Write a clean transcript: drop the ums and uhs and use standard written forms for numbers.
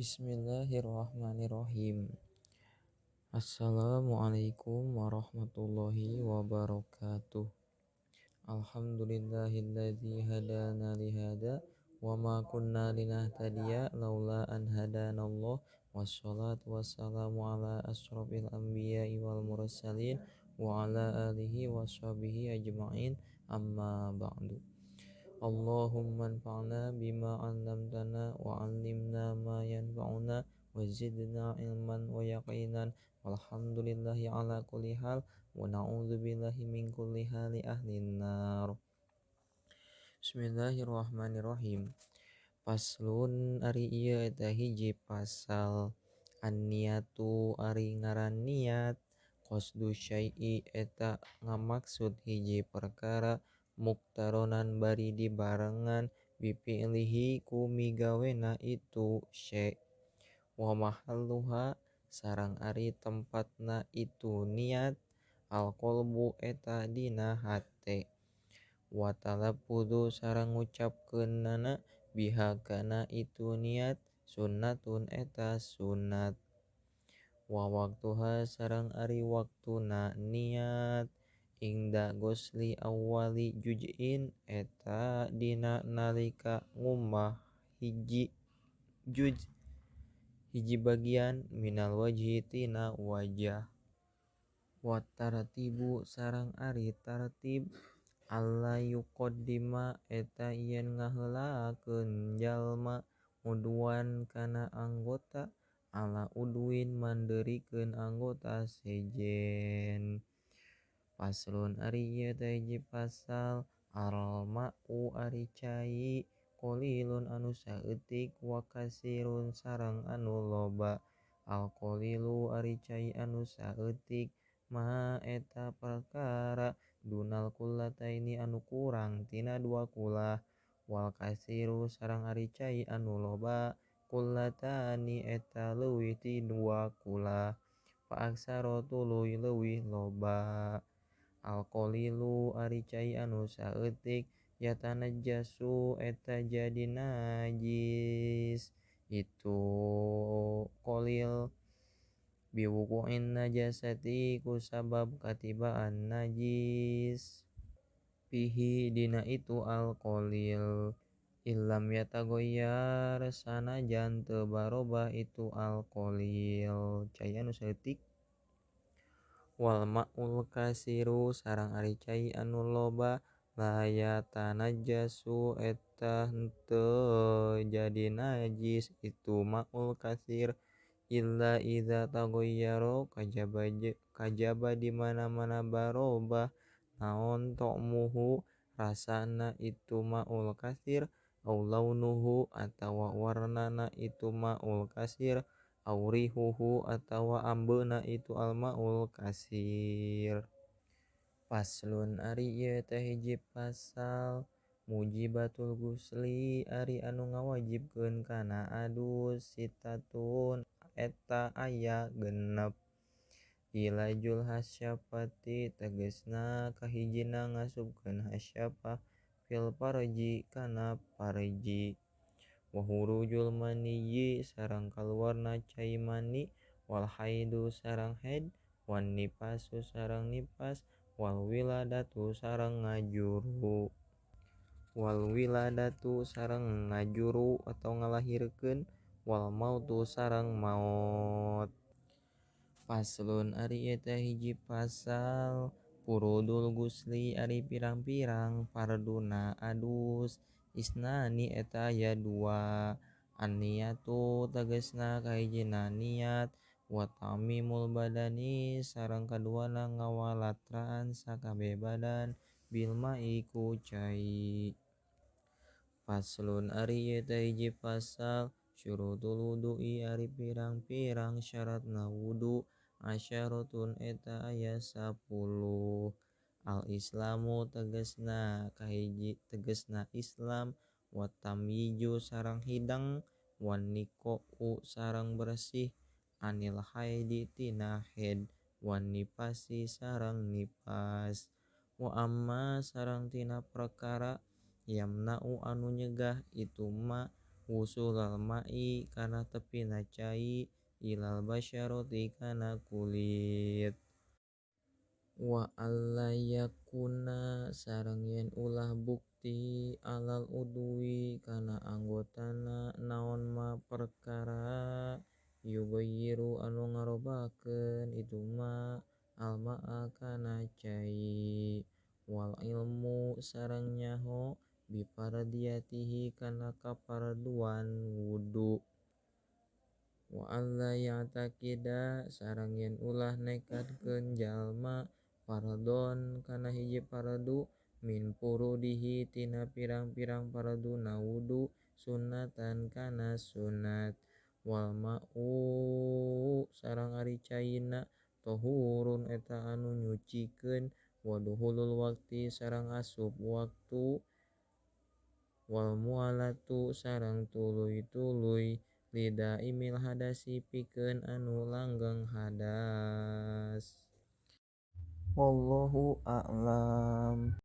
Bismillahirrahmanirrahim. Assalamualaikum warahmatullahi wabarakatuh. Alhamdulillahilladzi hadana lihada wa ma kunna linahtadiya laula an hadanallah. Wassalatu wassalamu ala asrofil anbiya'i wal mursalin wa ala alihi washabihi ajma'in, amma ba'du. Allahumma anfa'na bima 'allamtana wa 'allimna ma yanfa'una wa zidna ilman wa yaqinan. Walhamdulillahi ala kulli hal wa na'udzubillahi min kulli hali ahlin nar. Bismillahirrahmanirrahim. Faslun ari ieu eta hiji pasal. An-niyatu ari ngaran niat, qasdu syai'i eta ngamaksud hiji perkara, muktaronan bari dibarengan bifi'lihi ku migawena itu syai', wa mahalluha sareng ari tempatna itu niat, alqalbu eta dina hate, wa talaffuzu sareng ngucapkeunana biha kana itu niat, sunnatun eta sunat, wa waktuha sareng ari waktuna niat, ingda gosli awwali juz'in eta dina nalika ngumbah hiji juz hiji bagian minal wajhi tina wajah, wa tartibu sareng ari tartib alla yuqaddima eta yen ngaheulakeun jalma udwan kana anggota ala udwin mandeurikeun anggota sejen. Faslun ari ieu teh hiji pasal. Al-ma'u ari cai qalilun anu saeutik wa katsirun sareng anu loba. Al-qalilu ari cai anu saeutik ma eta perkara dunal kullataini anu kurang tina dua kulah, wal katsiru sareng ari cai anu loba kullatani eta leuwih ti dua kulah, fa aksara tuluy leuwih loba. Al-qalilu ari cai anu saeutik yatanajjasu eta jadi najis itu qalil biwuqu'in najasati kusabab katibaan najis fihi dina itu al-qalil illam yataghayyar sanajan teu barobah itu al-qalil cai anu saeutik. Wal ma'ul katsiru sareng ari cai anu loba la yatanajjasu eta henteu jadi najis itu ma'ul katsir illa idza taghayyara kajaba di mana-mana barobah naon ta'muhu rasana itu ma'ul katsir au launuhu atawa warnana itu ma'ul katsir au rihuhu atawa ambeuna itu al-ma'ul katsir. Faslun ari ieu teh hiji pasal. Mujibatul ghusli ari anu ngawajibkeun kana adus sitatun eta aya 6. Ilajul hasyafati tegasna kahijina ngasupkeun hasyafah fil farji kana farji, wa hurujul maniyyi sareng kaluarna cai mani, wal haidu sareng haid, wan nifasu sareng nifas, wal wiladatu sareng ngajuru, wal wiladatu sareng ngajuru atau ngalahirkeun, wal mautu sareng maot. Faslun ari ieu teh hiji pasal. Furudul ghusli ari pirang-pirang farduna adus isnani eta aya 2. An-niyatu tegasna kahijina niat, wa ta'mimul badani sareng kaduana ngawalatraan sakabeh badan bil ma'i ku cai. Faslun ari ieu teh hiji pasal. Syurutul wudu'i ari pirang-pirang syaratna wudu asyaratun eta aya 10. Al-islamu tegasna kahiji tegasna Islam, wa tamyizu sareng hidang, wan niqa'u sareng bersih anil haidi tina haid, wan nifasi sareng nifas, wa amma sareng tina perkara yamna'u anu nyegah itu ma Wusulal ma'i kana tepina cai ilal basyarati kana kulit. Wa alla yakuna sareng yen ulah bukti alal udwi kana anggotana naon ma perkara yugayyiru anu ngarobahkeun itu ma almaa kana cai. Wal ilmu sareng nyaho bifardiyatihi kana kafarduan wudu. Wa alla ya'taqida sareng yen ulah nekadkeun jalma fardhon kana hiji fardu min furudihi tina pirang-pirang farduna wudu sunnatan kana sunat. Wal ma'u sareng ari caina tohurun eta anu nyucikeun wa duhulul waqti sareng asup waktu wal mualatu sareng tuluy-tuluy lidaimil hadasi pikeun anu langgeng hadas. Wallahu a'lam.